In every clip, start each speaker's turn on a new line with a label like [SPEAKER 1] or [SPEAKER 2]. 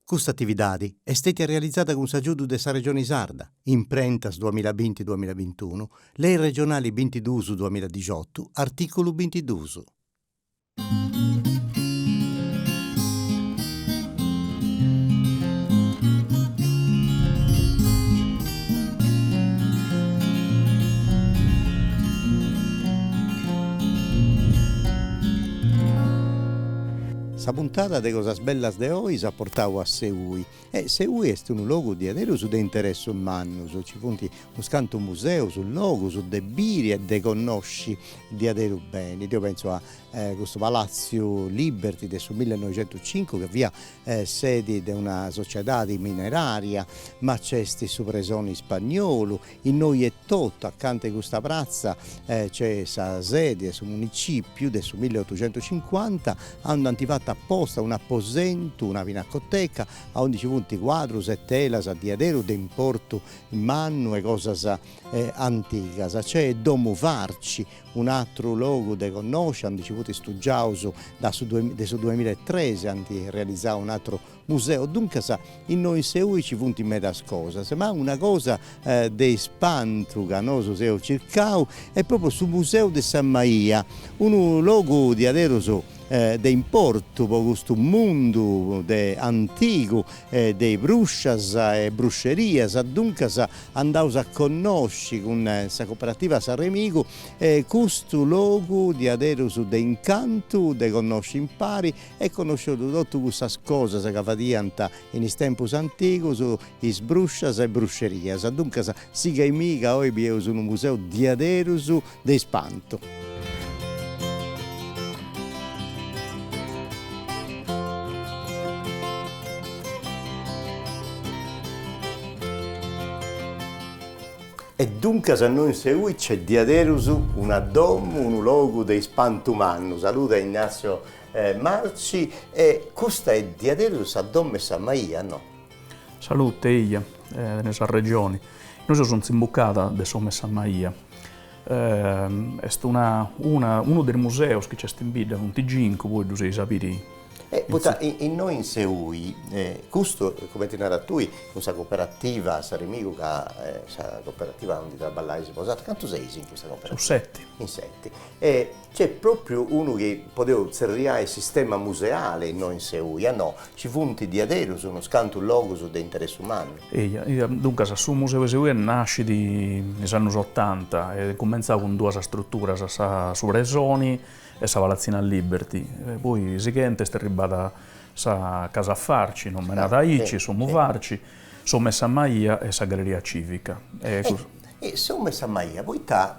[SPEAKER 1] Custa atividadi est stètia realizada cun s'agiudu de sa Regioni Sarda, Imprentas duamillabinti duamillabintunu, Lei regionali bintiduus duamilladixotu, artìculu bintiduus. Sa puntada de Cosas Bellas de oi s'at portau a Seui e Seui est unu logu diaderus de interessus mannus, nci funt unus cantu museus, logus de biri e de connosci diaderus beni, deu pentzu a custu Palatziu Liberty de su millenoixentucincu chi fiat sedi de una sociedadi mineraria, ma nc'est su presoni ispagnolu, innoi etotu acanta 'e custa pratza nc'est sa sedi de su municipiu de su milliotuxentucincuanta, aundi ant fatu aposta un'aposentu, una pinacoteca, aundi nci funt cuadrus e telas diaderus de importu mannu e cosas antigas. Nc'est Domu Farci, Un'atru logu de connosci, aundi nci funt stugiaus da su de su duemillaetrexi ant realizau un'atru museu, duncas innoi in Seui nci funt medas cosas, ma una cosa de ispantu ca nosu seus circau est propriu su museu de sa Maia, unu logu diaderus de importu po custu mundu de antigu de is bruscias e bruscerias, duncas andaus a connosci cun sa cooperativa S'Aremigu custu logu diaderus de incantu de connosci impari e connosceus totu cussas cosas ca fadiant in is tempus antigus is bruscias e bruscerias, duncas sigheimì ca oi bieus unu museu diaderus de ispantu. E duncas innoi in Seui nc'est diaderus una domu, unu logu de ispantu mannu. Salude Ignazio Marci e custa est diaderus sa domu 'e sa maia, no?
[SPEAKER 2] Salute, eia, tenis arrexoni. Nosu seus in s'imbucada de s'omu 'e sa maia. Est una una unu de is museus chi nc'est in bidda, funt cincu, poi ddus eis a biri.
[SPEAKER 1] E poita innoi in Seui, custu, cumenti naras tui, cun sa cooperativa S'Aremigu ca sa cooperativa aundi traballais bosatrus, cantu seis in custa cooperativa?
[SPEAKER 2] Seus seti.
[SPEAKER 1] In seti. E nc'est propriu unu chi podeus tzerriai sistema museale innoi in Seui, a no? Nci funt diaderus unus cantu logus de interessu mannu.
[SPEAKER 2] Eja, duncas su Museu 'e Seui nascit in is annus otanta e est cumentzau cun duas struturas, sa su presoni e sa palatzina Liberty, poi sighenti est arribada sa Casa Farci, nomenada aici, s'Omu Farci, s'Omu 'e sa Maia e sa Galleria Civica.
[SPEAKER 1] E s'Omu 'e sa Maia, poita,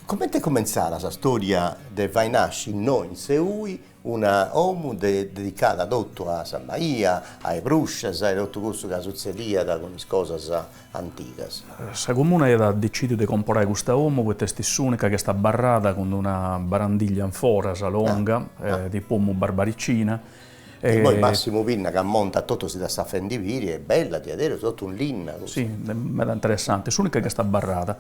[SPEAKER 1] comente est cumentzada sa storia de fai nasci innoi in Seui una 'omu dedicada totu a sa maia, a is bruscias e totu cussu ca sutzediat cun is cosas antigas.
[SPEAKER 2] Sa comuna iat decidiu de comporai custa 'omu poita est s'unica chi est abarrada cun una barandiglia in foras longa, tipu 'omu barbaricina.
[SPEAKER 1] E poi Massimu Pinna ca ammontat totu si dda stat fendi biri, est bella diaderus, totu in linna
[SPEAKER 2] custa. Si, meda interessanti, s'unica chi est abarrada.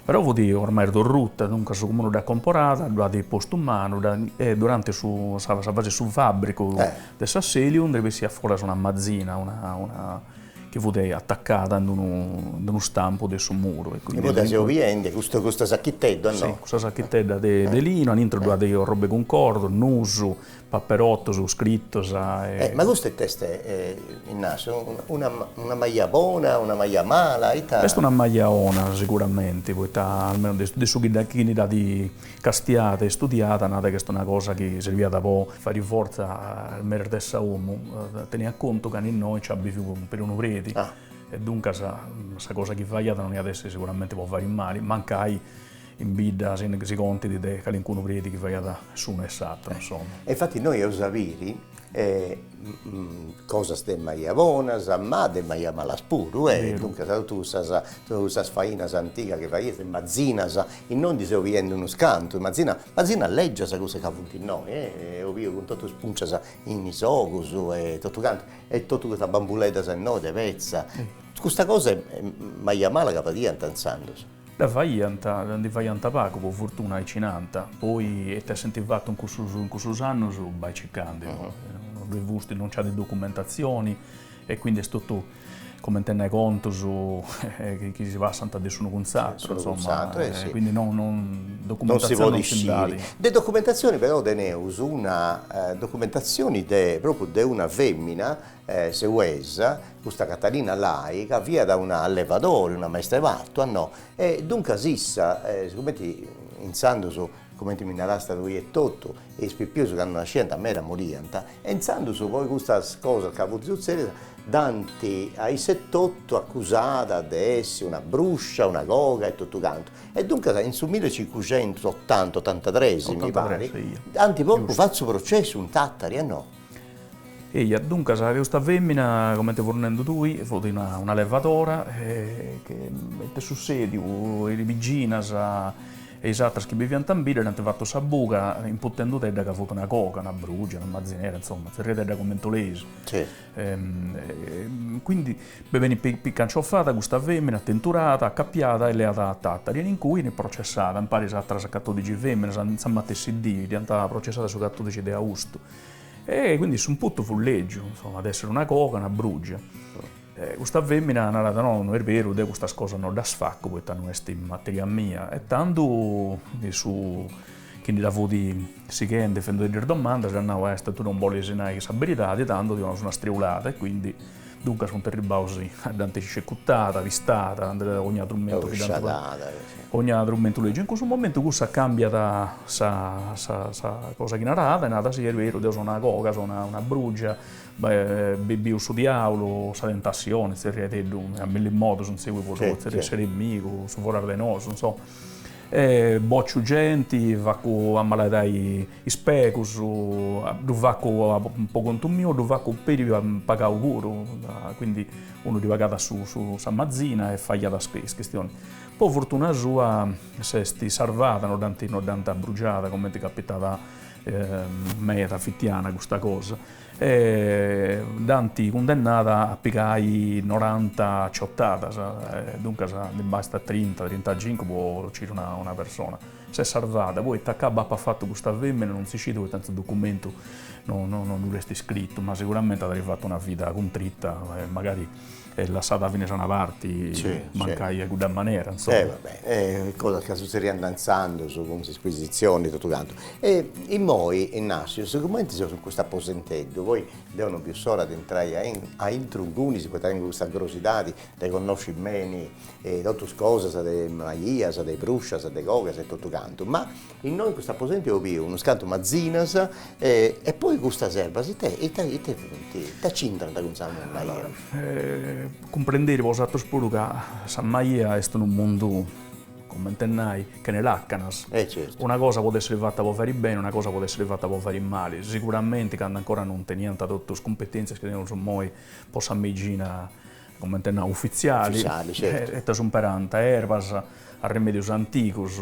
[SPEAKER 2] Però fut ormai sdorruta, duncas su comunu dd'at comporada, ddu at postu in manu e durante su sa fasi 'e su fàbricu de s'assèliu ndi bessiat foras una mazina, una una chi fut atacada in unu in unu stampu de su muru
[SPEAKER 1] e quindi. Imoi dda seu biendi, custu custa sachitedda, no?
[SPEAKER 2] Si, custa sachitedda de de linu, anintru ddu at arroba 'e cuncordu, nusu Paperottos, scrittos
[SPEAKER 1] e. Ma custa it'est Ignazio, una una maia bona, una maia mala, ita.
[SPEAKER 2] Est una maia 'ona siguramenti, poita almenu de de su chi chini dd'at castiada e studiada nat chi est una cosa chi serbiat po fai fortza a is meris de sa 'omu, teniat contu ca innoi nci at biviu peri unu predi e duncas sa cosa chi faiat non iat essi siguramenti po fai mali, mancai In bidda si contit de calincunu predi chi faiat s'unu e s'atru, insoma.
[SPEAKER 1] E infati innoi eus a biri cosas de maia bonas, ma de maia malas puru, e duncas totu cussas totu cussas fainas antigas chi faiant, is mazinas, innoi ndi seu biendi unus cantu, mazina mazinas lègias cussas ca funt innoi, eus biu cun totu is puncias in is ogus e totu cantu, e totu custas bambuleddas innoi de petza, custa cosa est maia mala ca fadiant intzandus.
[SPEAKER 2] Dda faiant, ndi faiant pagu po fortuna aici nant, poi ita essint fatu in cussus in cussus annus bai circandi, no ddoi fusti, non nc'at documentatzioni. E quindi est totu comente nai contus chi si passant de s'unu cun s'atru, insomma, quindi no non
[SPEAKER 1] documentatzioni non si nd'at. De documentatzioni però teneus una documentatzioni de propriu de una femina seuesa, custa Catalina Lai, ca fiat una allevadori, una maistra 'e partu, a no, e duncas issa, sigumenti intzandus cumenti mi narasta tui etotu, is pipius candu nasciant meda moriant, e intzandus poi custas cosas ca funt sutzedias dd'ant a issa etotu acusada de essi una bruscia, una coga e totu cantu. E duncas in su millecincuxentus otantatres, mi parit, ant propriu fatu su processu in Tatari, a no?
[SPEAKER 2] Eia, duncas custa femina, comente fus nendu tui, fut una allevadora e che est sussediu, is bixinas e is atras chi biviant in bidda dd'ant fatu sa buga imputendudedda ca fut una coga, una brugia, una mazinera, insoma, zerriadedda cumenti 'oleis. Quindi benit incanciofada custa femina, tenturada, acapiada e leada a Tatari e in cui benit processada impari a is atras catodixi feminas in sa matessi dì, dd'iant processada su catodixi de austu. E quindi s'imputu fut lègiu, insoma, de essere una coga, una brugia. Custa femina narat, no, no est beru, deu custas cosas no ddas facu poita no est materia mia. E tandu su chi ndi dda fut sighendi, fendudeddi is domandas, dd'at nau, est, tui non bolis nai sa beridadi, tando ti 'onaus una striulada. E quindi duncas funt arribbaus a dd'ant scecutada, pistada, ogna trumentu chi dd'ant ogna trumentu lègiu. In cussu momentu cussa cambiat sa sa sa cosa chi narat e narat, sì est beru, deu so una coga, so una brugia, biu su diaulu, sa tentassioni, zerriadeddu a milli modus in Seui po zerriai s'eremigu, su foras de nosu, insoma. E bociu genti, facu amalaidai is pegus, ddu facu po contu miu, ddu facu peri pagau puru, quindi unu ddi pagat su sa mazina e faiat is chistionis. Po fortuna sua s'est sarvada, no dd'ant no dd'ant abrugiada cumenti capitat meda fitiana custa cosa E dd'ant cundennada a pigai noranta aciotadas, duncas ndi bastat trinta, trintacincu po ociri una persona. S'est sarvada, poi ita acabu apat fatu custa femina non si scit poita in su documentu no no ddu est scritu, ma siguramenti at fatu una vida cuntrita e magari est lassada finas a una parti, mancai a cudda manera,
[SPEAKER 1] insoma. Eh va bene, cosas ca sutzediant intzandus cun s'inquisitzioni e totu cantu. E immoi, Innassiu, sigumenti seus in custu aposenteddu, poi deu non biu s'ora de intrai aintru ingunis, poita tengu custa crosidadi de connosci beni totus cosas de maias, de bruscias, de cogas e totu cantu, ma Innoi in custu aposentu eus biu unus cantu mazinas e poi custas erbas ite ite ite funt? Ita c'intrant cun sa maia?
[SPEAKER 2] Cumprendiri bosatrus puru ca sa maia est unu mundu, comente nai, chene làcanas. Una cosa podit essiri fata po fairi beni, una cosa podit essiri fata po fairi mali. Siguramenti candu ancora non teniant totus is cumpetentzias chi teneus immoi po sa meixina comente nau, ufitziali, ita s'umperant, erbas, arremedius antigus,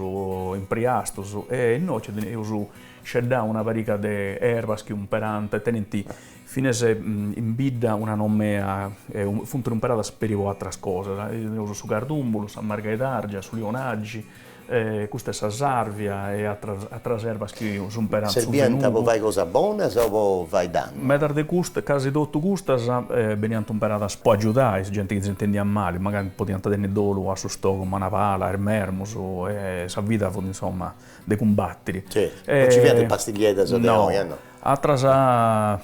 [SPEAKER 2] impriastus, e innoi nci teneus sceddau una pariga de erbas chi umperant e tenint finas in bidda una nomea, funt umperadas peri po ateras cosas, teneus su cardumbulu, sa margaidargia, su lionaggi Custa est sa sàrvia e atras erbas chi s'umperant su
[SPEAKER 1] Serbiant po fai cosas bonas o po fai dannu?
[SPEAKER 2] Medas de custas, casi totu custas, beniant umperadas po agiudai sa genti chi s'intendiat mali, magari podiant tenni dolu a su stogomo, a una pala, is mermus, e sa vida fut insoma de cumbatiri.
[SPEAKER 1] Certu, non nci fiant is pastiglieddas de oi, no?
[SPEAKER 2] Atras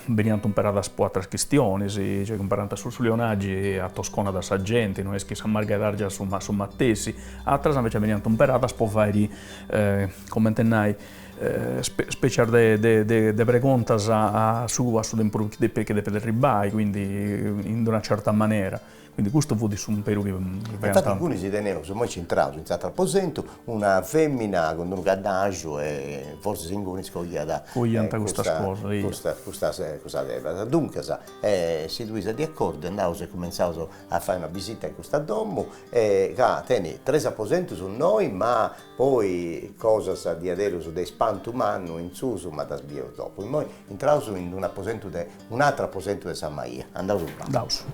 [SPEAKER 2] beniant umperadas po atras chistionis, cioè umperant su lionagi atosconat sa genti, no est chi sa margaidargia su matessi, atras invece beniant umperadas po fairi, comente nai, specias de de pregontas a su a su tempus chi depit erribai, quindi in d'una certa manera Quindi custu fut s'umperu chi
[SPEAKER 1] faiant. Infati ingunis teneus, immoi nci intraus in s'atru aposentu, una femina cun d'unu caddaxu e forsis ingunis cogliat
[SPEAKER 2] Cogliant custas cosas, eia.
[SPEAKER 1] Custas custas erbas. Duncas, si tui ses di acordiu andaus e cumentzaus a fai una visita in custa domu ca tenit tres aposentus innoi ma Poi cosas diaderus de ispantu mannu in susu ma ddas bieus dopu. Immoi intraus in un'aposentu de un'atru aposentu de sa maia. Andaus impari.
[SPEAKER 2] Andaus.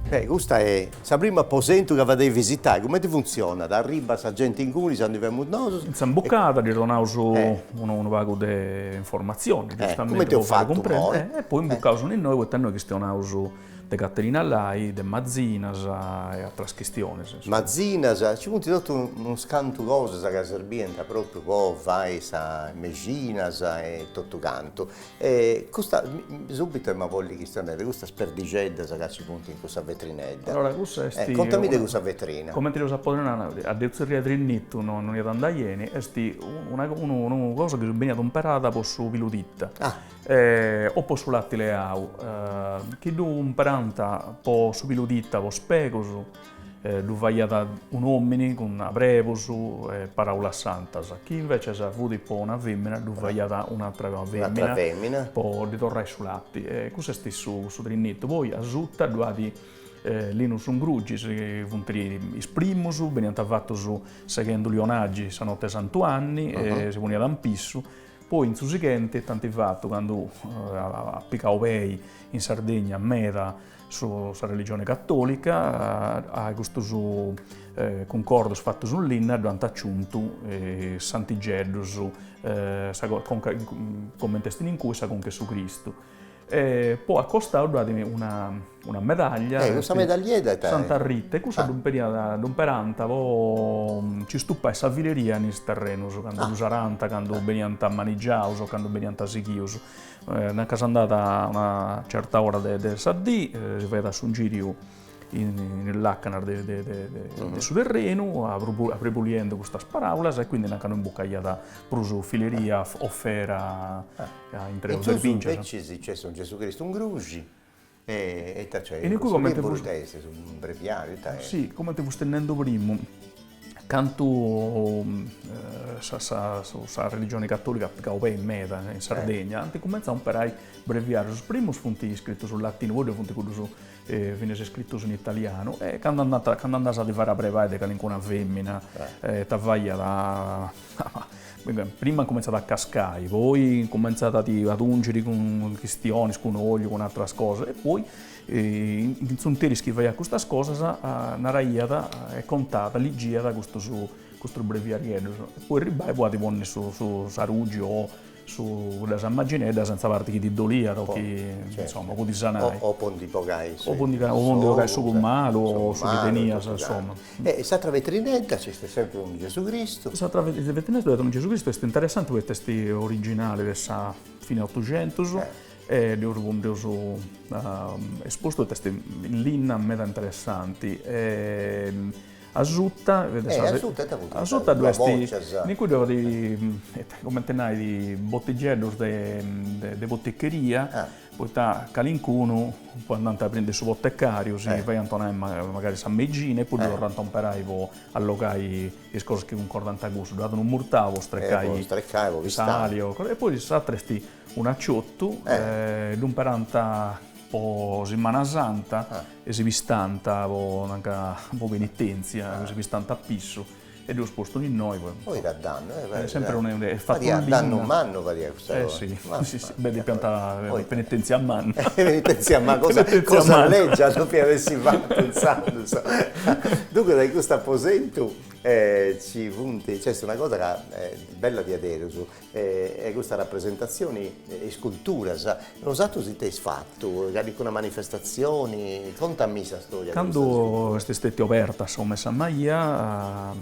[SPEAKER 1] Beh, custa est sa prima aposentu ca fadeis visitai, cumenti funtzionat? Arribat sa genti ingunis, aundi femus nosus.
[SPEAKER 2] Intzandus imbucat, ddis donaus unu pagu de informatzioni,
[SPEAKER 1] giustamenti po fai
[SPEAKER 2] cumprendi, e poi imbucaus innoi poita innoi chistionaus de Caterina Lai, de mazinas e atras chistionis.
[SPEAKER 1] Mazinas, nci funt totu unus cantu cosas ca serbiant propriu po fai sa mexinas e totu cantu. E custa, subitu emu a bolli chistionai de custas perdixeddas ca ci funt in cussa vetrinedda.
[SPEAKER 2] Allora cussa est.
[SPEAKER 1] Contami de cussa vetrina.
[SPEAKER 2] Comenti dd'eus a podi nai, a ddu tzerriai trinnitu no no iat andai 'eni, est una unu cosa chi beniat umperada po su pilu tita o po su lati leau, chi ddu umperant po su pilu tita po spegus Ddu faiat un'omini cun abrebus e paraulas santas, chi invecias fut po una femina ddu faiat un'atra femina po ddi torrai su lati. E cussu est su su trinnitu. Poi asuta ddu at linus in gruxi, chi funt is primus, beniant fatus seghendu lionaggi sa notte 'e Santu 'Anni e si poniat in pissu Poi in su sighenti ita ant fatu candu at pigau pei in Sardegna meda su sa religioni cattolica, a custus cuncordos fatus in linna ddu ant aciuntu santigeddus, sa conca cumenti est in cui sa conca 'e su Cristu. E poi a costau ddu at una una medaglia.
[SPEAKER 1] Eh, cussa medagliedda ita est?
[SPEAKER 2] Santa Rita, e cussa ddu imperant po nci stupai sa fileria in is terrenus, candu ddus arant, candu beniant manigiaus o candu beniant sighius. Nanca s'andat a una certa ora de sa dì, si faiat su giriu in is làcanas de su terrenu, aprepuliendu custas paràulas e quindi nanca no imbucaiat prus fileria o fera
[SPEAKER 1] intre is bingias. Invecias nc'est unu Gesù Cristu in gruxi e ita nc'est? In cui comente fus ita est su breviariu ita
[SPEAKER 2] est? Si, comente fusti nendu primu, cantu sa sa sa religioni cattolica at pigau pei meda in Sardegna, ant cumentzau a umperai breviarius, is primus funt scritus in latinu, poi ddoi funt cuddus finas scritus in italianu e candu andant candu andas a ti fai aprebai de calincuna femina ta faiat Prima incumentzat a cascai, poi incumentzat a ti at ungiri cun chistionis, cun ollu, cun ateras cosas e poi in s'interis chi faiat custas cosas naraiat e contat, ligiat custus custus breviarieddus e poi erribai poi a ti ponni su su sa rugi o su cuddas magineddas senza parti chi ti doliat o chi insoma po ti sanai.
[SPEAKER 1] O po ndi bogai
[SPEAKER 2] su o po ndi bogai s'ogu malu o su chi tenias insoma.
[SPEAKER 1] E s'atra vetrinedda nc'est sempri unu Gesù Cristu.
[SPEAKER 2] S'atra vetrinedda ddoi at unu Gesù Cristu, est interessanti poita est originali de sa fini Otuxentus e dd'eus dd'eus espostu poita est in linna meda interessanti e asuta asuta ddu est in cui ddoi at cumenti nai botigeddus de de boticheria Poita calincunu poi andant a prindi su potecariu, si faiant 'onai magari sa mexina e poi ddu torrant a umperai po allogai is cosas chi cuncordant cussu, ddu at unu murtau po strecai sali o cosa, e poi s'atera est un'aciotu, ddu umperant po Simana Santa e si pistant po nanca po penitentzia, si pistant a pissu E dd'eus postu innoi
[SPEAKER 1] poi. Poi ita dannu
[SPEAKER 2] eh. Sempre unu est fatu
[SPEAKER 1] in linna. Dannu mannu fadiat custa
[SPEAKER 2] cosa. Eh si, si si, beh depiant penitenzia manna.
[SPEAKER 1] Penitenzia manna, cosa cosa legia depiat essi fatu intzandus. Duncas in custu aposentu ci funt, nc'est una cosa ca est bella diaderus, E custa rapresentatzioni e isculturas, bosatrus ita eis fatu? Calincuna manifestatzioni? Contami sa storia
[SPEAKER 2] de custa Candu est stetia oberta sa 'Omu 'e sa Maìa,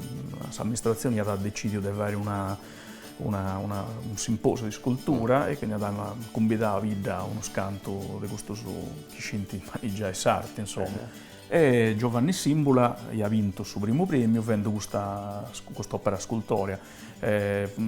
[SPEAKER 2] s'amministratzioni at decidiu de fai una una una unu simposiu de iscultura e quindi at cumbidau a bidda unus cantu de custus chi scint manigiai s'arti, insoma. E Giovanni Simbula iat bintu su primu premiu fendu custa cust'opera scultorea.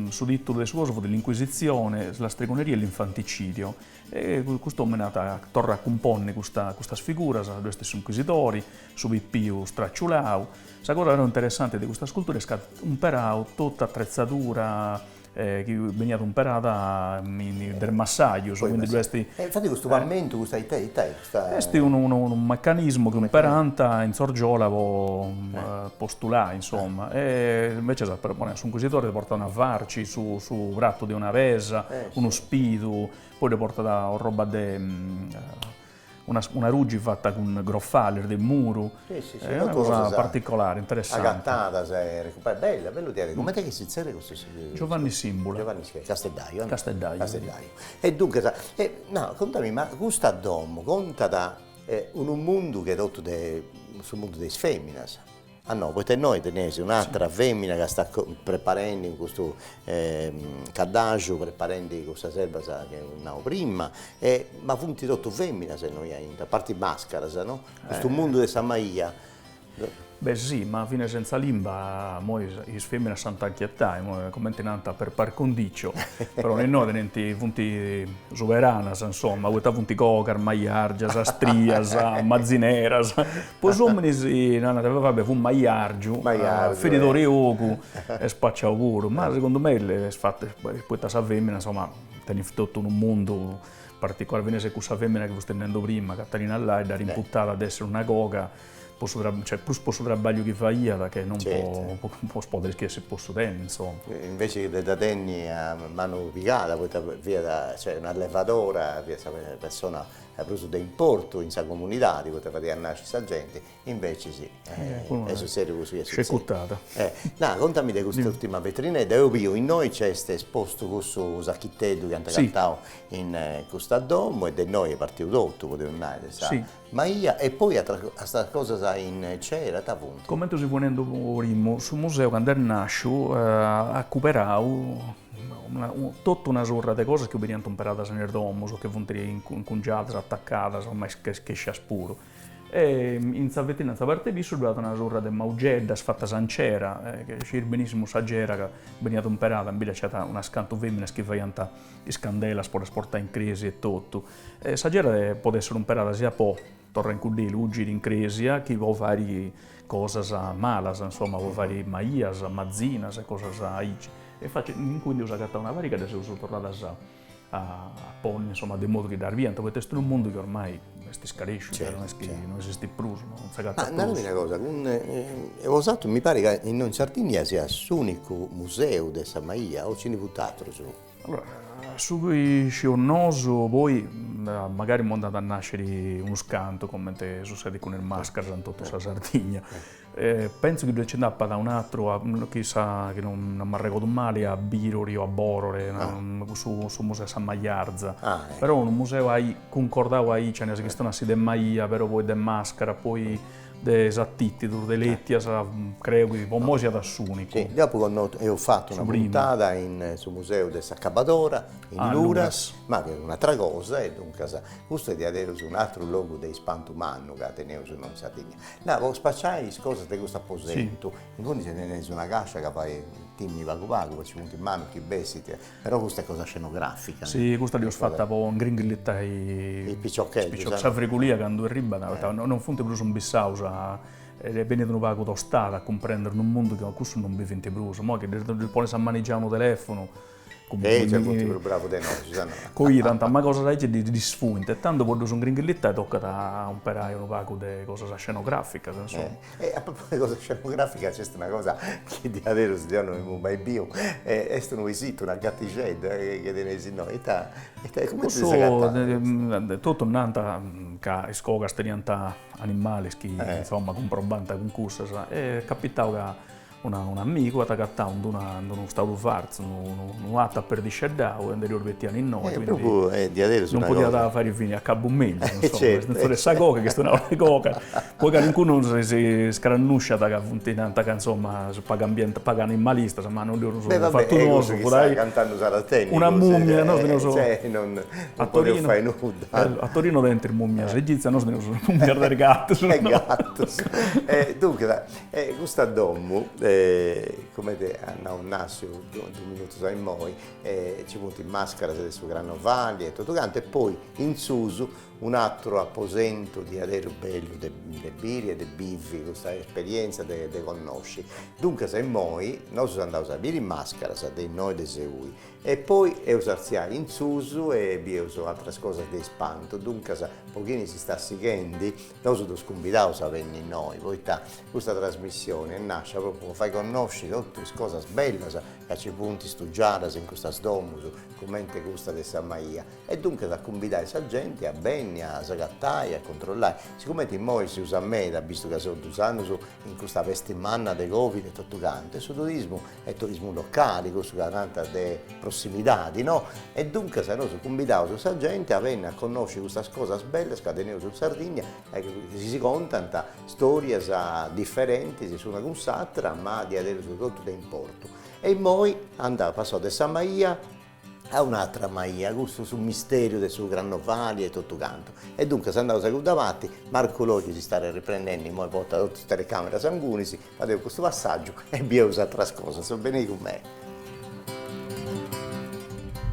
[SPEAKER 2] Su titulu de su cosu fut L'inquisizione, la stregoneria e l'infanticidio e cust'omini at torrau a cumponni custa custas figuras, ddu est s'inquisidori, su pipiu straciulau. Sa cosa però interessanti de custa scultura est ca at umperau totu atretzadura chi beniat umperada de is massajus, quindi ddu est.
[SPEAKER 1] E infati custu pamentu, custa ita ita est
[SPEAKER 2] custa. Est unu unu mecanismu chi umperant in s'orgiola po po stulai insoma e invecias s'inquisidori si portat una farci, su su pratu de una pesa, unu spidu, poi ddi portat orroba de. Una una rugi fata cun grofalis de muru,
[SPEAKER 1] Sì, sì, sì,
[SPEAKER 2] est una
[SPEAKER 1] totu
[SPEAKER 2] cosa
[SPEAKER 1] cosas
[SPEAKER 2] particolari, interessanti.
[SPEAKER 1] Agatadas e recuperadas, bella, bellu diaderus, comente chi si zerriat custu
[SPEAKER 2] Giovanni Simbula.
[SPEAKER 1] Giovanni Simbula, casteddaiu,
[SPEAKER 2] Casteddaiu.
[SPEAKER 1] Casteddaiu. E duncas, e no, contami, ma custa domo contat unu mundu chi est totu de su mundu de is feminas Ah no, poita innoi teneus un'atra femina ca stat preparendi in custu caddaxu, preparendi cussas erbas chi eus nau prima, e ma funt totu feminas innoi aintru, a parti mascaras, no? Custu mundu de sa maia.
[SPEAKER 2] Beh si, ma finas senza limba moi is feminas s'ant a inchietai, cumenti nant per par condicio, però innoi tenint, funt soberanas, insoma, poita funt cogas, maiargias, strias, mazineras Po is ominis nant, va bè, fut maiargiu, feridori 'e ogu e spaciau puru, ma segundu mei est fatu, poita sa femina insoma tenit totu unu mundu particolari, finas e cussa femina chi fusti nendu prima, Catarina Lai, dd'at imputada de essiri una coga po su cioè prus po su trabagliu chi faiat che non po po is poderis chi essit potziu tenni insoma.
[SPEAKER 1] Inveci de dda tenni a manu pigada, poita fiat cioè un'allevadora, fiat sa persona prus de importu in sa comunidadi, poita fadiat nasci sa genti, invecis est sutzediu cussu chi est sutzediu.
[SPEAKER 2] Scecutada.
[SPEAKER 1] Na, contami de custa urtima vetrinedda, eo biu innoi nc'est espostu cussu sachiteddu chi ant agatau in custa domu e de innoi est partiu totu, podeus nai, de sa maia e poi ateras cosas in cera, ita funt?
[SPEAKER 2] Comenti si fui nendu primu, su museu candu est nasciu at cuberau totu una surra de cosas chi beniant umperadas in is domus o chi funt incungiadas, atacadas o mai schescias puru. E in sa vetrina in sa parte 'e pissu ddu at una surra de maugeddas fatas in cera, chi sciis benissimu sa cera ca beniat umperada, in bidda nc'iat unas cantu feminas chi faiant is candelas po ddas portai in cresia e totu. E sa cera podit essiri umperada siat po torrai in cudd'e lugiri in cresia chi po fai cosas malas, insoma, po fai maias, mazinas e cosas aici. E infati inguni nd'eus agatau una pariga e ddas eus torradas a ponni, insoma, de modu chi ddas biant, poita est unu mundu chi ormai est scaresciu, cioè no est chi no esistit prus, non s'agatat prus.
[SPEAKER 1] Ma narami una cosa, cun bosatrus mi parit ca innoi in Sardigna siat s'unicu museu de sa maia o nci ndi funt atrus?
[SPEAKER 2] Allora, su chi scieus nosu, poi magari imoi nd'at a nasciri unus cantu, comente sussedit cun is mascaras in totu sa Sardigna. Pentzu chi nci nd'apat un'atru, chi sa chi non m'arregodu mali, a Birori o a Borore, cussu su museu 'e sa Maiarza. Però unu museu aici cuncordau aici, si chistionassi de maia, però poi de mascara, poi de is atìtidus, de letias, creu chi po imoi siat s'ùnicu.
[SPEAKER 1] Sì, deu apu connotu, eus fatu una puntada in su museu de s'Acabadora, in Luras, ma fiat un'atra cosa e duncas custu est diaderus un'atru logu de ispantu mannu ca teneus innoi in Sardigna. Na, po spaciai is cosas de custu aposentu, inguni teneus una cascia ca fait timmi pagu pagu, poita nci funt manus chi bessint Però custa est cosa scenografica.
[SPEAKER 2] Si, custa dd'eus fata po ingringhillitai
[SPEAKER 1] is piciocheddus.
[SPEAKER 2] Sa frigulia candu erribat, poita non funt prus imbissaus a, e benit unu pagu tostada a cumprendere unu mundu chi cussus non bivint prus, imoi chi ddis ponis a manigiai unu telefunu,
[SPEAKER 1] E già funt prus bravus de nosu, sa no.
[SPEAKER 2] Coidant, ma cosas aici ddis fuint e tando po ddus ingringhillitai tocat a umperai unu pagu de cosas scenograficas, insoma.
[SPEAKER 1] E a propositu de cosa scenografica nc'est una cosa chi diaderus deu no emu mai biu, est unu pisitu, una gatixedda chi teneis innoi, ita ita cumenti
[SPEAKER 2] s'agatat? Totus nant ca is cogas teniant animalis chi insoma cumprobant cun cussas, e est capitau ca Un'amigu at agatau in d'una in d'unu staulu fartzu unu 'atu aperdisceddau e nde dd'eus betiau innoi,
[SPEAKER 1] quindi
[SPEAKER 2] non podiat fai fini acabu mellus, insoma, sa coga, chistionaus de coga, poi calincunu si scrannusciat ca funt, nant ca insoma pagu ambient pagu animalistas, ma non dd'eus fatu nosu, una mumia, nosu teneus
[SPEAKER 1] A Torino,
[SPEAKER 2] a Torino tenint is mumias egizias, nosu teneus is mumias de is gatus.
[SPEAKER 1] De gatus. Duncas, custa domu, cumenti at nau Nassiu dus minutus a immoi, nci funt is mascaras de su Carnovali e totu cantu e poi in susu un'aturu aposentu diaderus bellu de biri e de bivi custa esperienza de connosci. Duncas immoi nosu andaus a biri is mascaras de innoi de Seui E poi eus artziai in susu e bieus atras cosas de ispantu, duncas po chini si stat sighendi, nosu ddus cumbidaus a benni innoi, poita custa trasmissioni est nascia propriu po fai connosci totu is cosas bellas ca ci funt stugiadas in custas domus, cumenti custa de sa Maia, e duncas a cumbidai sa genti a benni. benni a s'agatai, a controllai, sigumenti immoi si usat meda, bistu ca seus dus annus in custa pesti manna de Covid e totu cantu, e su turismu est turismu locali, cussu ca nant de prossimidadi, no? E duncas nosu cumbidaus sa genti a benni a connosci custas cosas bellas ca teneus in Sardigna e chi si contant storias diferentis s'una cun s'atra ma diaderus totu de importu. E immoi andaus, passaus de sa maia a un'atra maia, custu su misteriu de su Crannovali e totu cantu. E duncas andaus a cudda parti, Marcu Loggiu si stat riprendendi, immoi portat totus is telecameras ingunis, fadeus custu passaggiu e bieus atras cosas, benei cun mei.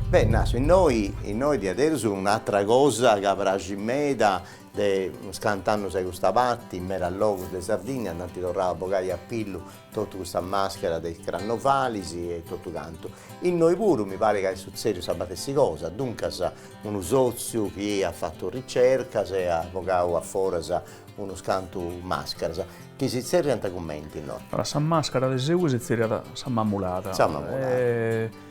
[SPEAKER 1] Beh Nasu, innoi innoi diaderus un'atra cosa ca praxit meda de unus cant'annus a custa parti, in medas logus de Sardigna nd'ant torrau a bogai a pillu totu custa maschera de is crannovalis e totu cantu. Innoi puru mi parit ca est sutzediu sa matessi cosa, duncas unu sotziu chi at fatu ricercas e at bogau a foras unus cantu mascheras, chi si tzerriant cumenti innoi?
[SPEAKER 2] Allora, sa maschera de Seui si tzerriat sa Mamulada.
[SPEAKER 1] Sa Mamulada.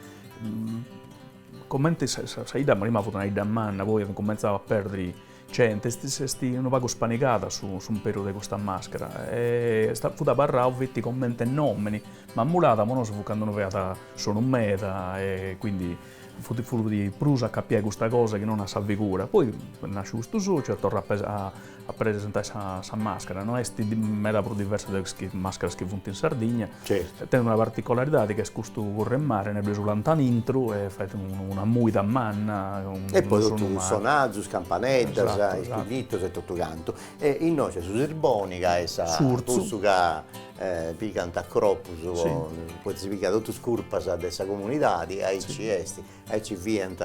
[SPEAKER 2] Comenti sa 'idda prima fut una 'idda manna, poi at incumentzau a perdiri Genti, s'est unu pagu spanigada su s'umperu de custa maschera e fut abarrau feti comente nomini, Mamulada po nosu fut candu unu faiat sonu meda e quindi fut fut prus acapiai custa cosa chi non a sa figura, poi est nasciu custu sociu e at torrau a a presentai sa sa maschera, no est meda prus diversa de is mascheras chi funt in Sardigna, tenit una particolaridadi chi est custu curremare, innui sulant aintru e fait una muida manna.
[SPEAKER 1] E poi totu is sonazus, campaneddas, is pillittus e totu cantu. E innoi c'est su sirboni ca est sa cussu ca pigant a cropus poita si pigat totus is curpas de sa comunidadi, aici est, aici fiant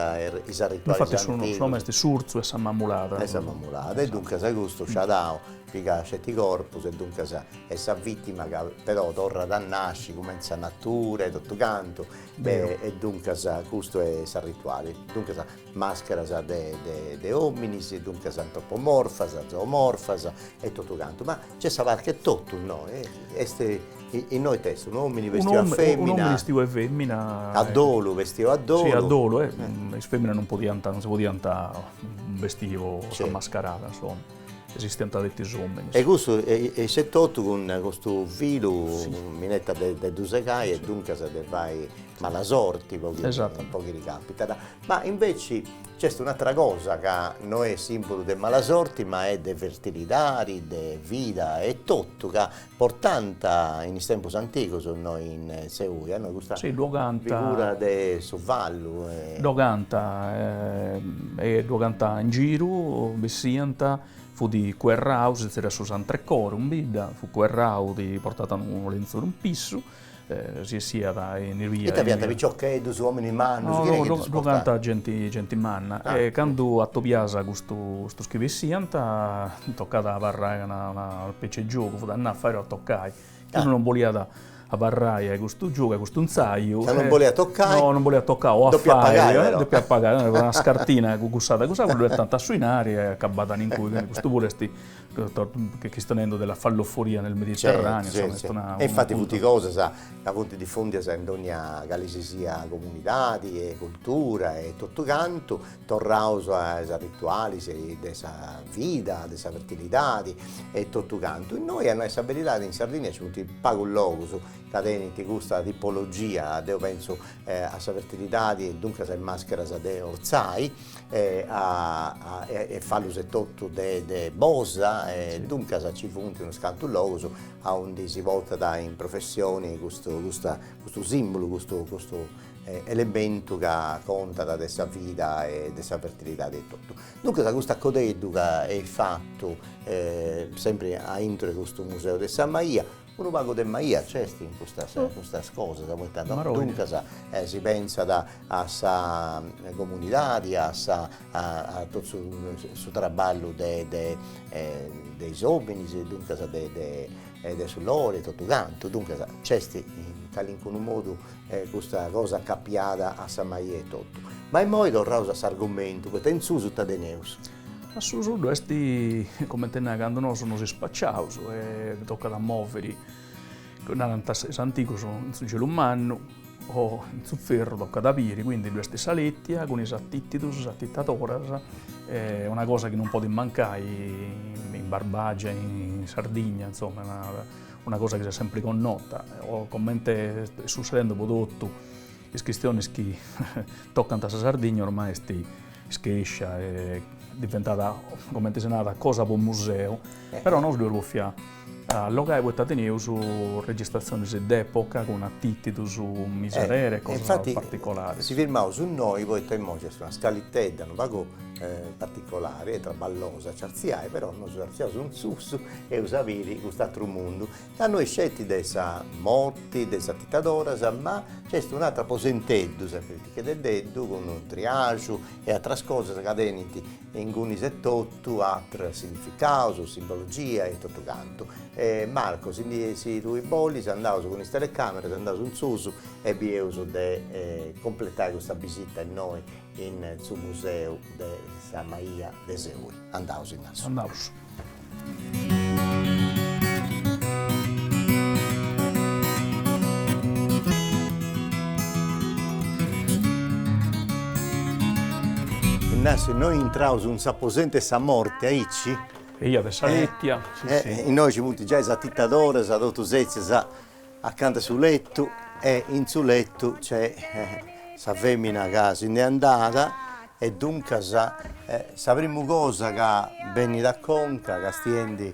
[SPEAKER 1] is arritualis
[SPEAKER 2] antigus. Infati su nomini est s'urtzu 'e sa mamulada.
[SPEAKER 1] 'E sa mamulada e duncas custu sciadau pigat sceti corpus e duncas est sa vittima ca però torrat a nasci cumenti sa natura e totu cantu e duncas custu est s'arrituali, duncas mascheras de de ominis, duncas antropomorfas, zoomorfas e totu cantu, ma nc'est sa barca e totu innoi, est innoi ita est unu omini bestiu a femina,
[SPEAKER 2] unu omini bestiu 'e femina,
[SPEAKER 1] a dolu bestiu a dolu,
[SPEAKER 2] si a dolu, is feminas non podiant, non si podiant bestiri po sa mascarada insoma Esistiant feti is ominis.
[SPEAKER 1] E custu est totu cun custu filu minettat de ddu segai e duncas de fai mala sorti po chi po chi ddi capitat. Ma inveci nc'est un'atera cosa ca no est simbulu de mala sorti ma est de fertilidadi, de vida e totu ca Portant in is tempus antigus innoi in Seui, no, custa figura de su fallu.
[SPEAKER 2] Dd'ogant e dd'ogant in giru, bessiant, fut cuerrau, si zerriat su santrecore in bidda, fut cuerrau, ddi portat unu lenzoru in pissu si essiat in is bias.
[SPEAKER 1] Ita fiant piciocheddus, ominis mannus, chini chi ddus
[SPEAKER 2] portàt? Dd'ogant genti genti manna e candu atobias custu custus chi bessiant tocat a abarrai una una specie 'e giogu, fut andai a fai o a tocai, chi unu non boliat abarrai a custu giogu, a custu intzaiu.
[SPEAKER 1] Ca non boliat tocai.
[SPEAKER 2] No, non boliat tocai o a fai, depiat pagai, una scartina cugussada cussas, ddu 'etant su 'inari e acabat in cui, quindi custu puru est Chistionendu della falloforia nel Mediterraneo,
[SPEAKER 1] insomma est una. E infati funt cosas ca funt difundias in dogna cali si siat comunidadi e cultura e totu cantu, torraus a is ritualis de sa vida, de sa fertilidadi e totu cantu. Innoi a nai sa beridadi in Sardigna nci funt pagus logus ca tenint custa tipologia, deu pentzu a sa fertilidadi e duncas a is mascheras de Ortzai, e a e fallus etotu de de Bosa e duncas ci funt unus cantu logus aundi si portat in professioni custu custa custu simbulu custu custu elementu ca contat de sa vida e de sa fertilidadi etotu. Duncas custu acodeddu ca eis fatu sempri aintru de custu museu de sa Maia Unu pagu de maia nc'est in custas custas cosas, poita duncas si pentzat a sa comunidadi, a sa a totu su su traballu de de de is ominis, duncas de de de su lori e totu cantu, duncas nc'est in calincunu modu custa cosa acapiada a sa maia etotu. Ma immoi torraus a s'argumentu, poita in susu ita teneus?
[SPEAKER 2] A susu ddu est, comente nai, candu nosu nos ispaciaus e tocat a moviri, narant is antigus, in su gelu mannu. o in su ferru, tocat a biri, quindi ddu est sa letia cun is atitidus, is atitadoras, una cosa chi non podit mancai in Barbagia, in Sardigna, insoma, una cosa chi s'est sempri connota, o comente est sussedendu po totu is chistionis chi tocant a sa Sardigna ormai est schèscia e diventat, cumenti si narat, cosa po museu, però nosu dd'eus bòfia allogai poita teneus registratzionis d'epoca cun atìtidus, miserere e cosas particolaris.
[SPEAKER 1] Si firmaus innoi poita immoi nc'est una scalitedda unu pagu particolari e traballosa a nci artziai, però nosu artziaus in susu e eus a biri cust'atru mundu Ca no est sceti de sa morti de is atitadoras, ma nc'est un'atru aposenteddu, sempri pitichededdeddu, cun unu triaxu e atras cosas ca tenint ingunis etotu atrus significaus, simbologia e totu cantu. E Marco, si ndi si tui bolis, andaus cun is telecameras, andaus in susu e bieus de completai custa bisita innoi in su museu de sa Maìa de Seui. Andaus in assu.
[SPEAKER 2] Andaus.
[SPEAKER 1] Innanzi innoi intraus in s'aposentu 'e sa morti, aici?
[SPEAKER 2] Eia, de sa letia, si
[SPEAKER 1] si. Innoi ci funt giai is atitadoras totu setzias acanta 'e su letu e in su letu c'est sa femina ca si nd'est andada e duncas sa primu cosa ca benit a conca castiendi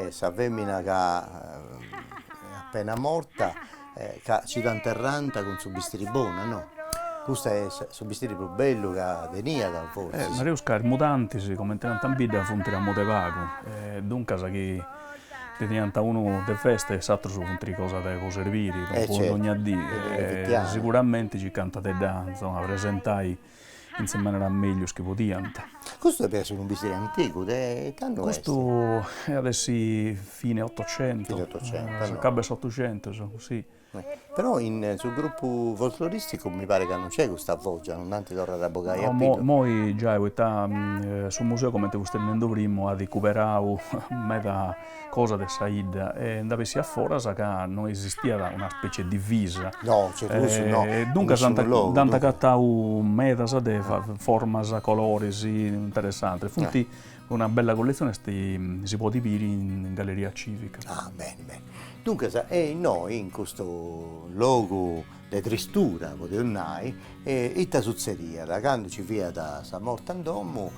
[SPEAKER 1] sa femina ca est appena morta ca ci dda interrant cun su bistiri bonu, no? Custu est su bistiri prus bellu ca teniat
[SPEAKER 2] fortzis. Nareus ca is mudantis, cumenti nant in bidda, funt a modu 'e pagu e duncas chi Ndi teniant unu de festa e is atrus funt cosa de po serbiri, po dogna dì, e siguramenti circant de dda, insoma, presentai in sa manera meglius chi podiant.
[SPEAKER 1] Custu depit essi unu bistiri antigu, de candu
[SPEAKER 2] est? Custu iat essi fine Otocentu, s'acabu 'e s'Otuxentus, si.
[SPEAKER 1] Però in su gruppu folcloristicu mi paret ca non nc'est custa fògia, non nd'ant torrada a bogai a
[SPEAKER 2] pillu. Moi giai, poita su museu, cumenti fustis nendu primu, at recuperau meda cosa de sa 'idda e nd'at bessiu a foras ca no esistiat una specie 'e divisa.
[SPEAKER 1] No, certu, cussu no.
[SPEAKER 2] E duncas nd'ant agatau medas de formas, coloris interessantis. Funt una bella colletzioni est si podit biri in Galleria Civica.
[SPEAKER 1] Ah, beni beni. Duncas, e innoi in custu logu de tristura, podeus nai, ita sutzediat? Candu ci fiat sa morta in domu,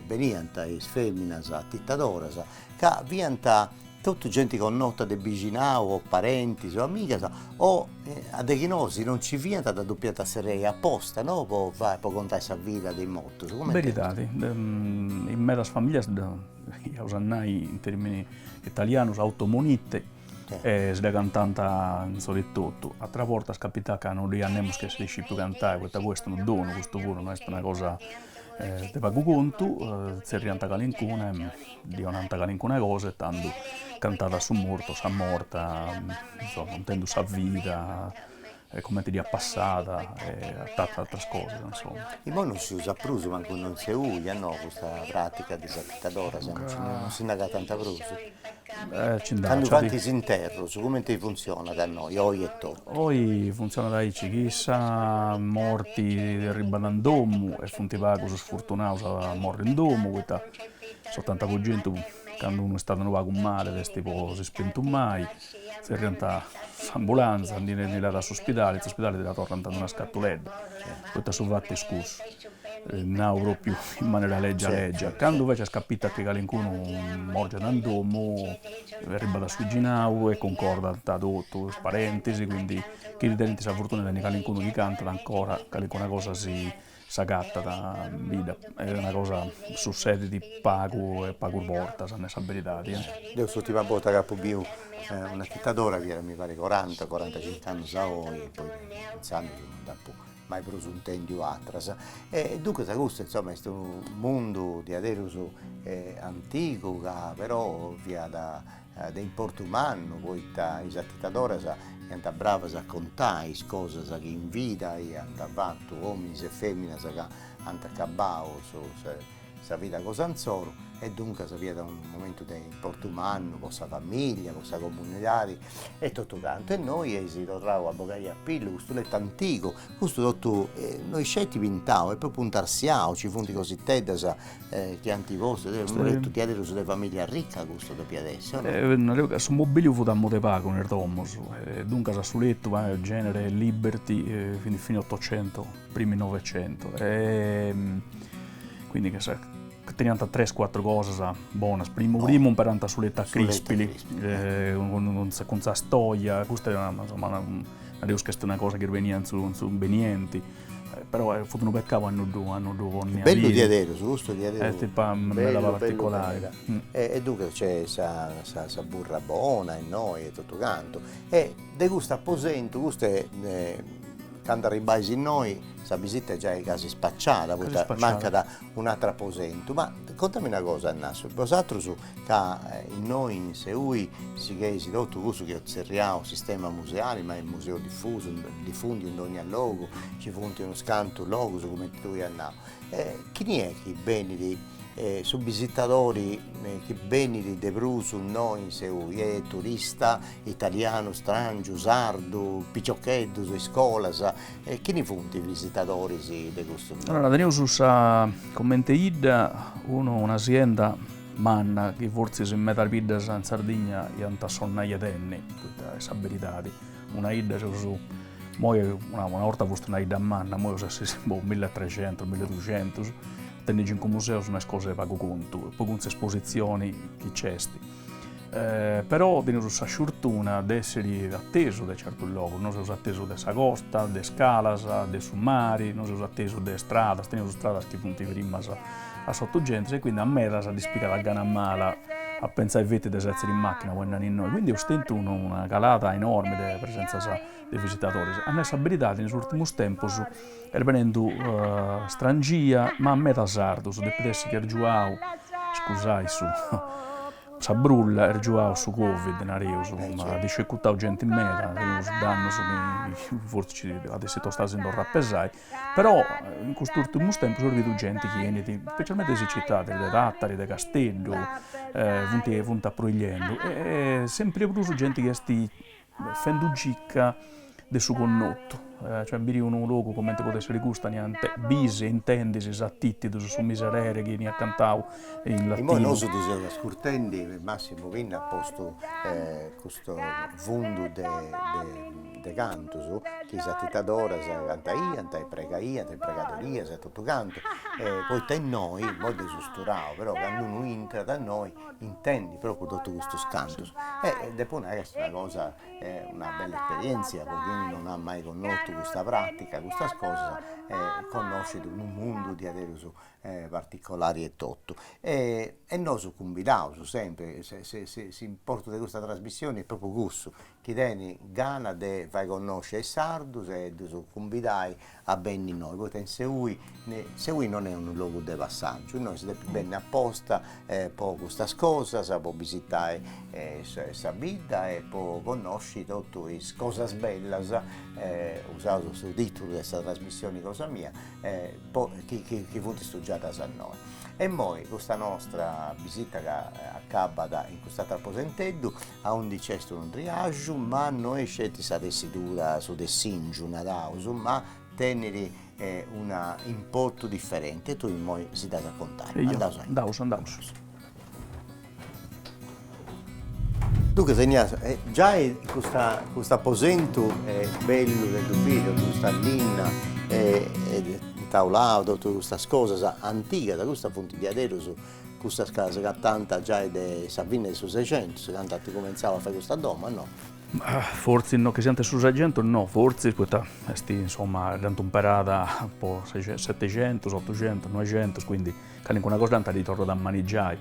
[SPEAKER 1] beniant is feminas atitadoras, ca fiant totu genti connota de bixinau o parentis o amigas, o a deghinò si non nci fiant dda depiant tzerriai aposta, no, po fai, po contai sa vida de is mortus,
[SPEAKER 2] cumenti est? Beridadi, in medas familias iaus a nai in termini italianus automonite e si dda cantant insoru etotu, atras bortas capitat ca non ddoi at nemus chi essit scipiu cantai, poita poi est unu donu custu puru, no est una cosa de pagu contu, tzerriant calincuna e ddi 'onant calincuna cosa e tandu cantat su mortu o sa morta, insoma, contendu sa vida e cumenti dd'iat passada e atras cosas, insoma.
[SPEAKER 1] Imoi non si usat prus, mancu in Seui, no, custa pratica de is atitadoras, non si nd'agatant prus. Candu faint is interrus, cumenti funtzionat innoi, oi etotu?
[SPEAKER 2] Oi funtzionat aici, chi sa morti arribat in domu, e funt pagus is sfortunaus a morri in domu, poita s'otanta po centu candu unu istat unu pagu mali est po si spentumai, Tzerriant s'ambulanza, ndi ndi leat a s'uspidali, in s'uspidali ti dda torrant in una scatuledda, poita su fatu est cussu, nau propriu in manera lègia lègia. Candu invecias capitat chi calincunu morgiat in domu, arribat a su 'ixinau e cuncordant totu, is parentis, quindi chi tenint sa fortuna de tenni calincunu chi cantat ancora calincuna cosa si S'agatat in bidda, est una cosa sussedit pagu e pagus bortas, a nai sa beridadi.
[SPEAKER 1] Deu s'urtima borta chi apu biu un'atitadora fiat mi parit coranta, corantacinc'annus a oi e poi intzandus non nd'apu mai prus intendiu atras. E duncas custu insoma est unu mundu diaderus antigu ca però fiat de importu mannu poita is atitadoras fiant bravas a contai is cosas chi in vida iant fatu ominis e feminas ca ant acabau. sa vida cosa insoru e duncas fiat unu momentu de importu mannu po sa familia, po sa comunidadi e totu cantu. E innoi eis torrau a bogai a pillu custu letu antigu, custu totu no est sceti pintau, est propriu intarsiau, nci funt cositeddas chi ant postu, unu letu diaderus de familia ricca custu depiat essi, o no?
[SPEAKER 2] Nareus ca su mobiliu fut a moda 'e pagu in is domus, duncas su letu genere liberty fini otocento, primi novecento e quindi teniant tres cuatru cosas bonas, primu primu imperant su letu a crispili cun sa stoja, custa insoma nareus ca est una cosa chi beniat in su benienti, però fut unu pecau a no ddu a no ddu ponni a
[SPEAKER 1] biri. Bellu diaderus, custu diaderus.
[SPEAKER 2] Est meda particolari.
[SPEAKER 1] E duncas nc'est sa sa burra bona innoi e totu cantu e de custu aposentu, custu est Candu arribais innoi sa bisita est giai casi spaciada, poita mancat un'atru aposentu, ma contami una cosa Innassu, bosatrus ca innoi in Seui sigheis totu cussu chi eus tzerriau sistema museali, ma est museu difusu, difundiu in dogna logu, nci funt unus cantu logus cumenti tui as nau, chini est chi benit su bisitadori chi benit de prus innoi in Seui, est turista, italianu, strangiu, sardu, piciocheddus, iscolas, chini funt is bisitadoris de custu
[SPEAKER 2] logu? Allora, teneus sa, comente 'idda, unu una sienda manna chi fortzis in medas biddas in Sardigna iant a sonnai 'e tenni, poita est sa beridadi, una 'idda seus, imoi una 'orta fustis una 'idda manna, imoi eus essi boh milletrecentus, milleduxentus, tenni cincu museus no est cosa 'e pagu contu, poi cun s'espositzioni chi nc'est Però teneus sa sciortuna de essiri atesu de certus logus, nosu seus atesu de sa costa, de is calas, de su mari, nosu seus atesu de stradas, teneus stradas chi funt frimas a s'Otugentus e quindi a medas ddis pigat gana mala a pentzai feti de setziri in macchina po andai innoi, quindi eus tentu una calada enormi de presenzas de visitadoris. A nai sa beridadi in is urtimus tempus est benendu strangia ma meda sardus, depit essi chi est giuau, scusai su sa brulla, est giuau su covid nareus, at iscecutau genti meda, teneus dannus chi fortzis at essi tostau a si ndi torrai a pesai, però in custus urtimus tempus eus bidu genti chi 'enit specialmenti de is citadis, de Tatari, de Casteddu, funt funt aproillendu e sempri 'e prus genti chi est Fendu gica de su connotu, cioè biri unu logu comente podit essiri custu aunia bis e intendis is atìtidus, su miserere chi 'eniat cantau in latinu.
[SPEAKER 1] Imoi nosu ddu seus ascurtendi, Massimu Pinna at postu custu fundu de de cantus chi is atitadoras cantaiant e pregaiant in pregadorias e totu cantu, poita innoi, imoi dd'eus sturau, però candu unu intrat innoi Intendi propriu totu custus cantus e depu nai ca est una cosa, una bella esperientzia po chini non at mai connotu custa pratica, custas cosas, connoscit unu mundu diaderus particolari e totu. E nosu cumbidaus sempri, s'importu de custa trasmissioni est propriu cussu, chi tenit gana de fai connosci a is sardus e ddus cumbidai a benni innoi, poita in Seui, Seui non est unu logu de passàgiu, innoi si depit benni aposta po custas cosas, po bisitai sa bidda e po connosci totu is cosas bellas, usaus su titulu de sa trasmissioni cosa mia, po chi chi funt stugiadas innoi. E immoi custa nostra bisita ca acabat in cust'atru aposenteddu, aundi nc'est unu triaxu, ma no est sceti sa tessidura, su tessingiu naraus, ma tenit una importu diferenti e tui immoi si dd'as a contai.
[SPEAKER 2] Andaus a. Andaus, andaus.
[SPEAKER 1] Duncas Ignazio, giai custa cust'aposentu est bellu de ddu biri, custa linna e intaulau, totu custas cosas antigas, custas funt diaderus Custas ca s'agatant giai de sa fine de su Sexentus, candu ant cumentzau a fai custa domo, no?
[SPEAKER 2] Fortzis no chi siant de su Sexentus no, fortzis poita est insoma dd'ant umperada po Setixentus, Otuxentus, Noixentus, quindi calincuna cosa dd'ant torrada a manigiai.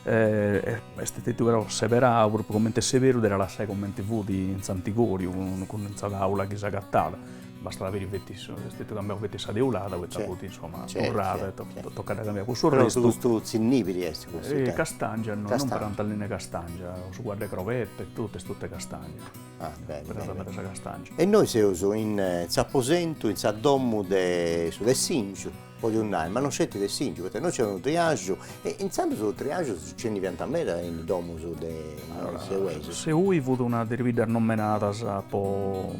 [SPEAKER 2] Est stetiu però seberau propriu comente seberu de dda lassai comente fut in s'antigoriu cun sa taula chi s'agatat. Bastat a biri feti, est stetiu cambiau feti sa teulada poita fut insoma torrada e tocat a cambiai po su restu.
[SPEAKER 1] Però custu tzinnibiri est custu?
[SPEAKER 2] Castangia no, non imperant linna 'e castangia, su cuaddu 'e crobetta e totu est totu 'e castangia.
[SPEAKER 1] Ah beni beni.
[SPEAKER 2] Imperant meda sa castangia.
[SPEAKER 1] E innoi seus in s'aposentu, in sa domu de su tessingiu podius nai, ma non sceti tessingiu, poita innoi nc'est unu triaxu e intzandus triaxus nci ndi fiant meda in is domus de is seuesus.
[SPEAKER 2] Seui fut una de is biddas nomenadas po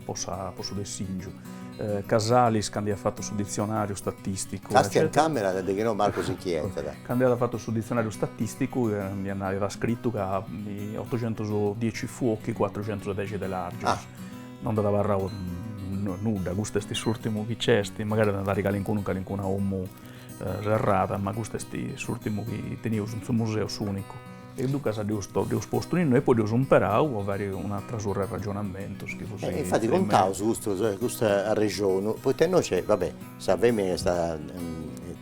[SPEAKER 2] po sa po su tessingiu. Casalis candu iat fatu su ditzionariu statisticu
[SPEAKER 1] Castia in camera de chi no Marco s'inchietat.
[SPEAKER 2] Candu iat fatu su ditzionariu statisticu iat scritu ca ottoxentusdiexi fuochi cuatruxentusdexi telargius. Non nd'at abarrau nudda, custu est s'urtimu chi nc'est, magari nd'at calincunu in calincuna 'omu serrada, ma custu est s'urtimu chi teneus in su museu, s'unicu. E duncas dd'eus dd'eus postu innoi e poi dd'eus umperau po fai un'atra surra 'e ragionamentus chi
[SPEAKER 1] funt. E infati contaus custu custu arrexonu, poita innoi nc'est, va bè, sa femina chi est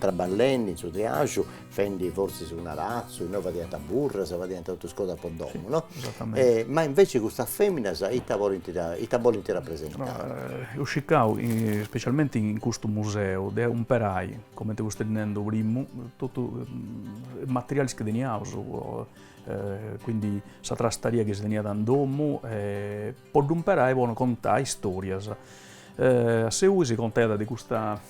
[SPEAKER 1] traballendi in su triaxu, fendi fortzis un'aratzu, innoi fadiant burras, fadiant totus is cosas po domu, no?
[SPEAKER 2] Esatamenti.
[SPEAKER 1] Ma inveci custas feminas ita podint ita bolint rapresentai?
[SPEAKER 2] Eus circau, specialmenti in custu museu, de umperai, cumenti fusteti nendu primu, totu is materialis chi teniaus, quindi sa trastaria chi si teniat in domu, po dd'umperai po contai istorias. A Seui si contaiat de custa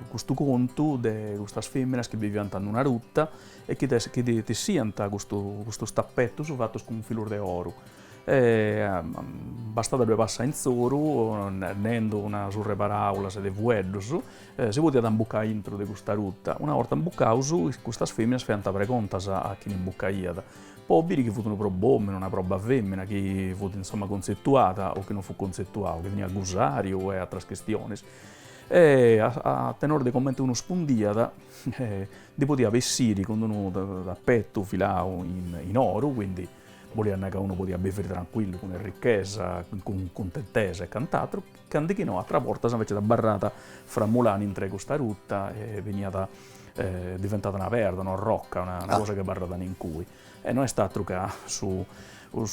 [SPEAKER 2] custu contu de custas feminas chi biviant in una rutta e chi chi tessiant custu custus tapetus fatus cun filus de oru e bastat a ddue passai in s'oru nendu una surra 'e paraulas e de fueddus si podiat imbucai intru de custa rutta. Una 'orta imbucaus custas feminas faiant pregontas a chini imbucaiat Po biri chi fut unu prob'omini, una proba femina, chi fut insoma cuntzetuada o chi non fut cuntzetuau, chi teniat gusariu e atras chistionis. E a tenore de comente unu spundiat ndi podiat bessiri cun unu tapetu filau in oru, quindi boliat nai ca unu podiat biviri trancuillu, cun errichesa, cun cuntentesa e cant'atru, candu chi no atras bortas invecias abarràt framulanu intre custa ruta e beniat diventat una perda, una rocca, una cosa chi abarrat in cui. E no est atru ca su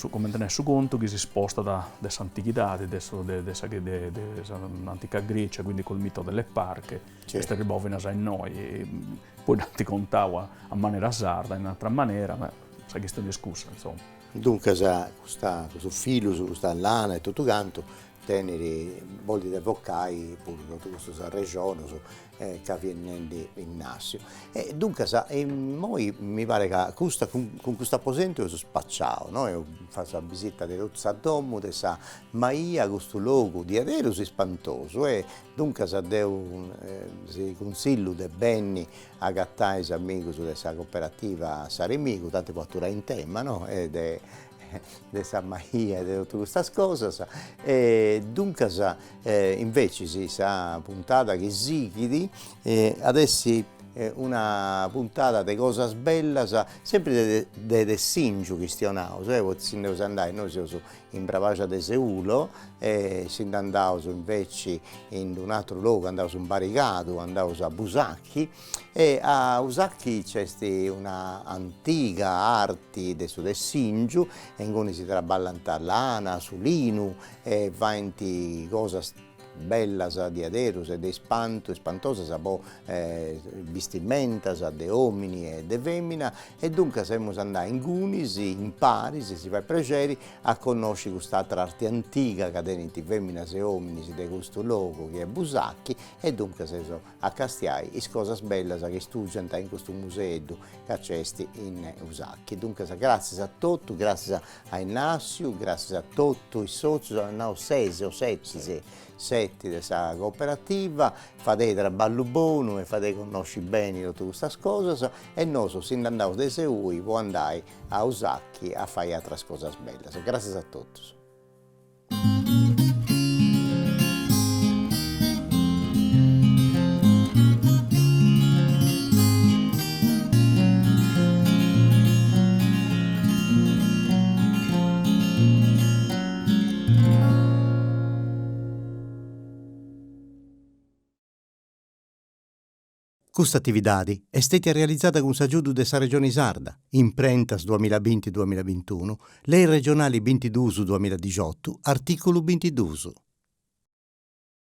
[SPEAKER 2] cumenti nai su contu chi si spostat de s'antighidadi, de su de sa de s'antica Grecia, quindi col mito delle parche, est arribau finas a innoi, poi dd'ant contau a manera sarda, in atra manera, ma sa chistioni est cussa, insoma.
[SPEAKER 1] Duncas custa custus filus, custa lana e totu cantu tenit, bolit evocai puru totu custus arrexonus ca fiat nendi Innassiu. E duncas immoi mi paret ca custa cun custu aposentu eus spaciau, no, eus fatu sa bisita de totu sa domu de sa Maia, custu logu diaderus ispantosu e duncas deu si cunsillu de benni a agatai is amigus de sa cooperativa S'Aremigu, tanti po aturai in tema, no, e de de sa maia e de totu custas cosas e duncas invecis sa puntada chi sighit at essi una puntada de cosas bellas sempri de de tessingiu chistionaus poita si nd'eus andai, nosu seus in Brabaxa de Seulo e si nd'andaus inveci in un'aturu logu, andaus in Barigadu, andaus a Busachi E a Usachi nc'est una antiga arti de su tessingiu e inguni si traballant lana, su linu e faint cosas bellas diaderus e de ispantu, ispantosas po bistimentas de omini e de femina e duncas emus andai ingunis imparis, si fait prexeri, a connosci cust'atra arti antiga ca tenint feminas e ominis de custu logu chi est Busachi e duncas eus a castiai is cosas bellas chi stugiant in custu museeddu ca nc'est in Usachi. Duncas gràtzias a totu, gràtzias a Innassiu, gràtzias a totu is sotzius, at nau ses o seti, seti de sa cooperativa, fadei traballu bonu e fadei connosci beni totu custas cosas e nosu si nd'andaus de Seui po andai a Usachi a fai atras cosas bellas. Gràtzias a totus. Custa atividadi est stètia realizada cun s'agiudu de sa Regioni Sarda, Imprentas duamilla binti duamilla bintunu, Lei regionali bintiduus duamilla dixiotu, artìculu bintiduus.